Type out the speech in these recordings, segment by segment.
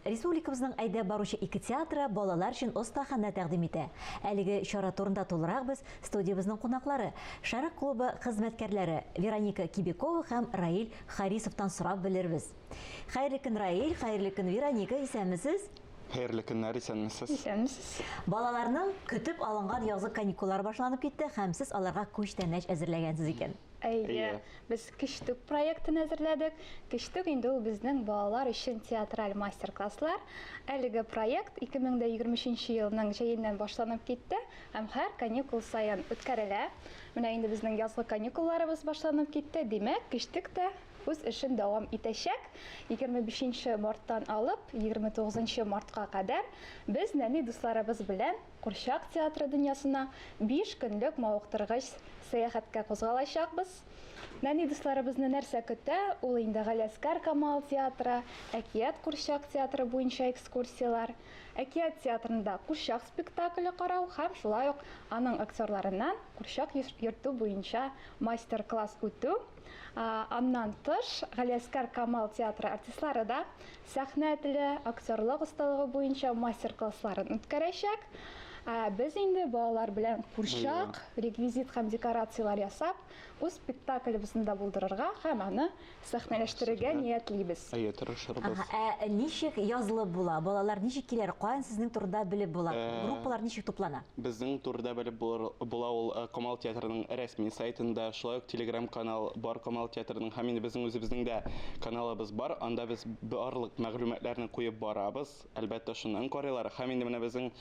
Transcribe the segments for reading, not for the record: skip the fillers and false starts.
Республикабызның әйдәп баручы ике театры балалар өчен остаханә тәкъдим итә. Әлеге чара турында тулырак без студиябезнең кунаклары, Шәрык клубы хезмәткәрләре Вероника Кибякова һәм Раил Харисовтан сорап белербез. Хәерле көн, Раил, хәерле көн, Вероника, исәнмесез? Хәерле көннәр, исәнмесез. Исәнмесез. Балаларның көтеп алынган язгы каникуллары башланып китте һәм сез аларга күчтәнәч әзерләгәнсез икән. Әйе, без Кечтүк проектын әзерләдек. Кечтүк инде ул безнең балалар өчен театраль мастер-класслар. Әлеге проект 2023 елның җәеннән башланып китте һәм һәр каникул саен үткәрелә. Менә инде безнең язгы каникулларыбыз башланып китте. Димәк, Кечтүк тә үз эшен дәвам итәчәк. 25 марттан алып 29 мартка кадәр без нәни дусларыбыз белән Курчак театры дөньясына 5 көнлек мавыктыргыч сәяхәткә кузгалачакбыз. Нәни дусларыбызны нәрсә көтә? Ул инде Галиәсгар Камал театры, Әкият курчак театры буенча экскурсияләр, Әкият театрында курчак спектакле карау һәм шулай ук аның актерларыннан курчак йөртү буенча мастер-класс үтү. Аннан тыш, Галиәсгар Камал театры артистлары да сәхнә теле, актерлык осталыгы буенча мастер-классларын үткәрәчәк. Ә без инде балалар белән курчак, реквизит һәм декорацияләр ясап, үз спектаклебезне дә булдырырга һәм аны сәхнәләштерергә ниятлибез. Әйе, тырышырбыз. Ә ничек язылып була? Балалар ничек киләр? Каян сезнең турыда белеп була? Группалар ничек туплана? Безнең турыда белеп була ул Камал театрының рәсми сайтында, шулай ук Телеграм-канал бар Камал театрының һәм инде безнең үзебезнең дә каналыбыз бар. Анда без барлык мәгълүматларны куеп барабыз. Әлбәттә, шуннан карыйлар. Һәм инде менә безнең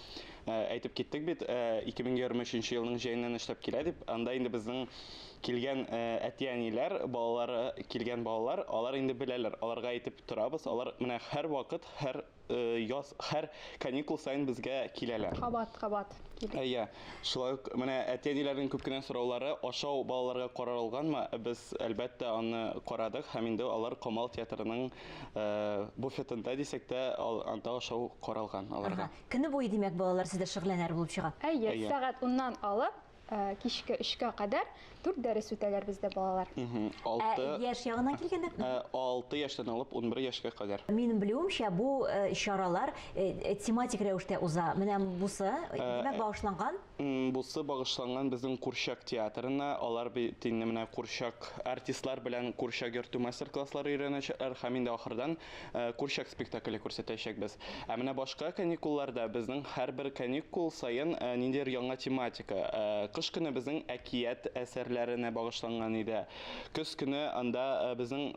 әйтеп киттек бит, 2023 елның җәеннән эшләп килә дип, анда инде безнең килгән әти-әниләр, балалары килгән балалар, алар инде беләләр, аларга әйтеп торабыз, алар менә һәрвакыт, һәр яз, һәр каникул саен безгә киләләр. Кабат-кабат килә. Әйе. Шулай ук менә әти-әниләрнең күп кенә сораулары, ашау балаларга каралганмы? Без, әлбәттә, аны карадык һәм инде алар Камал театрының буфетында дисәк тә, анда ашау каралган аларга. Көне буе, димәк, балалар сездә шөгыльләнәр булып чыга? Әйе, сәгать уннан алып кичке өчкә кадәр дүрт дәрес үтәләр бездә балалар. Ә яшь ягыннан килгәндә? 6 яшьтән алып 11 яшькә кадәр. Минем белүемчә, бу чаралар тематик рәвештә уза. Менә бусы, димәк, багышланган? Бусы багышланган безнең курчак театрына. Алар бит инде менә курчак артистлар белән курчак йөртү мастер-класслары өйрәнәчәкләр һәм инде ахырдан курчак спектакле күрсәтәчәкбез. Ә менә башка каникулларда безнең һәрбер каникул саен ниндидер яңа тематика. Кыш көне безнең әкият әсәрләренә багышланган иде. Көз көне анда безнең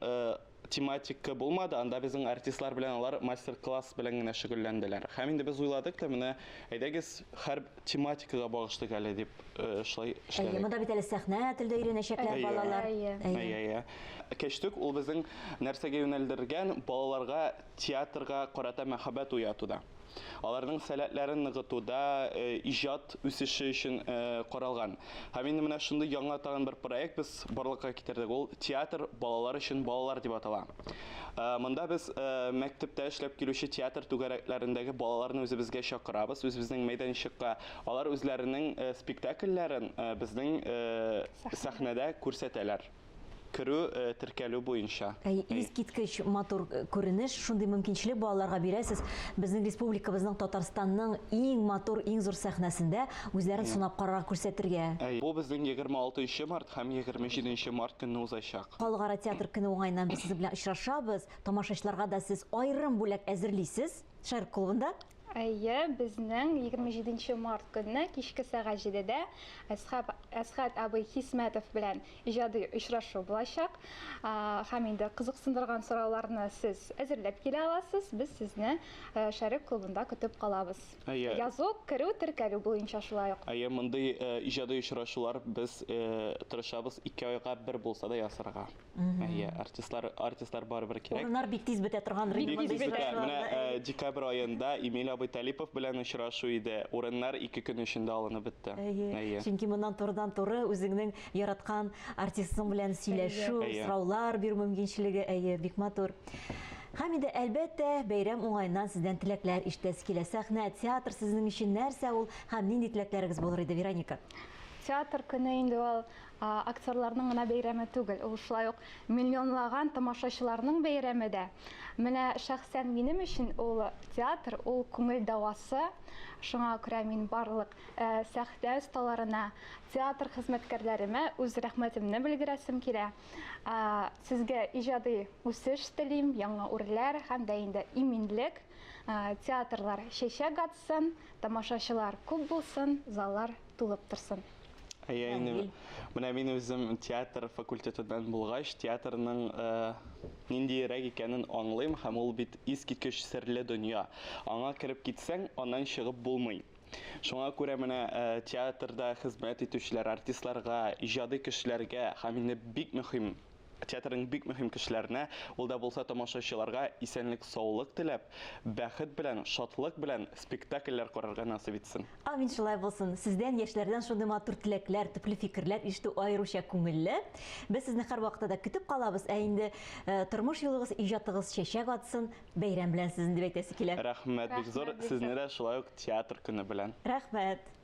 тематика булмады, анда безнең артистлар белән алар мастер-класс белән генә шөгыльләнделәр. Һәм инде без уйладык та, менә әйдәгез һәр тематикага багышлыйк әле дип шулай эшләдек. Әйе, монда бит әле сәхнә телдә өйрәнәчәкләр балалар. Әйе. Әйе, әйе. Кәчтүк ул безнең нәрсәгә юнәлдергән? Балаларга театрга карата мәхәббәт уятуда. Аларның сәләтләрен ныгытуда, иҗат үсеше өчен каралган. Һәм инде менә шундый яңа тагын бер проект без барлыкка китердек. Ул Театр балалар өчен балалар дип атала. Монда без мәктәптә эшләп килүче театр түгәрәкләрендәге балаларны үзебезгә чакырабыз, үзебезнең мәйданчыкка. Алар үзләренең спектакльләрен безнең сәхнәдә күрсәтәләр. Керү, теркәлү буенча. Әй, искиткеч матур күренеш, шундый мөмкинчелек балаларга бирәсез. Безнең республикабызның, Татарстанның иң матур, иң зур сәхнәсендә үзләрен сынап карарга, күрсәтергә. Әй, бу безнең 26 нчы март һәм 27 нче март көнне узачак. Халыкара театр көне уңаеннан без сезнең белән очрашабыз. Тамашачыларга да сез аерым бүләк әзерлисез Шәрык клубында. Әйе, безнең 27 март көнне кичке сәгать 7-дә Әсхаб, Әсхәт абый Хисмәтов белән иҗади очрашу булачак. Һәм инде кызыксындырган сорауларны сез әзерләп килә аласыз. Без сезне Шәрык клубында көтеп калабыз. Әйе. Язу, керү, теркәлү буенча шулай ук. Әйе, мондый иҗади очрашулар без тырышабыз ике айга бер булса да ясарга. Әйе, артистлар, артистлар барыбер кирәк. Урыннар бик тиз бетә торган. Бик тиз бетә. Менә э, декабрь аенда Эмиль абый Талипов белән очрашу иде. Урыннар ике көн эчендә алынып бетте. Әйе. Әйе. Чөнки моннан турыдан-туры үзеңнең яраткан артистың белән сөйләшү, сораулар бирү мөмкинчелеге, әйе, бик матур. Һәм инде, әлбәттә, бәйрәм уңаеннан сездән теләкләр ишетәсе килә. Сәхнә, театр сезнең өчен нәрсә ул һәм нинди теләкләрегез булыр иде, Вероника? Театр көне инде ул актерларның гына бәйрәме түгел, ул шулай ук миллионлаган тамашачыларның бәйрәме дә. Менә шәхсән минем өчен ул театр, ул күңел дәвасы. Шуңа күрә мин барлык сәхнә осталарына, театр хезмәткәрләремә үз рәхмәтемне белгерәсем килә. Сезгә иҗади үсеш телим, яңа үрләр һәм дә инде иминлек. Театрлар чәчәк атсын, тамашачылар күп булсын, заллар тулып торсын. Әйе, инде менә мин үзем театр факультетыннан булгач, театрның ниндиерәк икәнен аңлыйм һәм ул бит искиткеч серле дөнья. Аңа кереп китсәң, аннан чыгып булмый. Шуңа күрә менә театрда хезмәт итүчеләр, артистларга, иҗади кешеләргә һәм инде бик мөһим театрның бик мөһим кешеләренә, ул да булса тамашачыларга исәнлек-саулык теләп, бәхет белән, шатлык белән спектакльләр карарга насыйп итсен. Амин, шулай булсын. Сездән, яшьләрдән шундый матур теләкләр, төпле фикерләр ишетү аеруча күңелле. Без сезне һәрвакытта да көтеп калабыз. Ә инде тормыш юлыгыз, иҗатыгыз чәчәк атсын, бәйрәм белән сезне дип әйтәсе килә. Рәхмәт бик зур. Сезне дә шулай ук театр көне белән. Рәхмәт.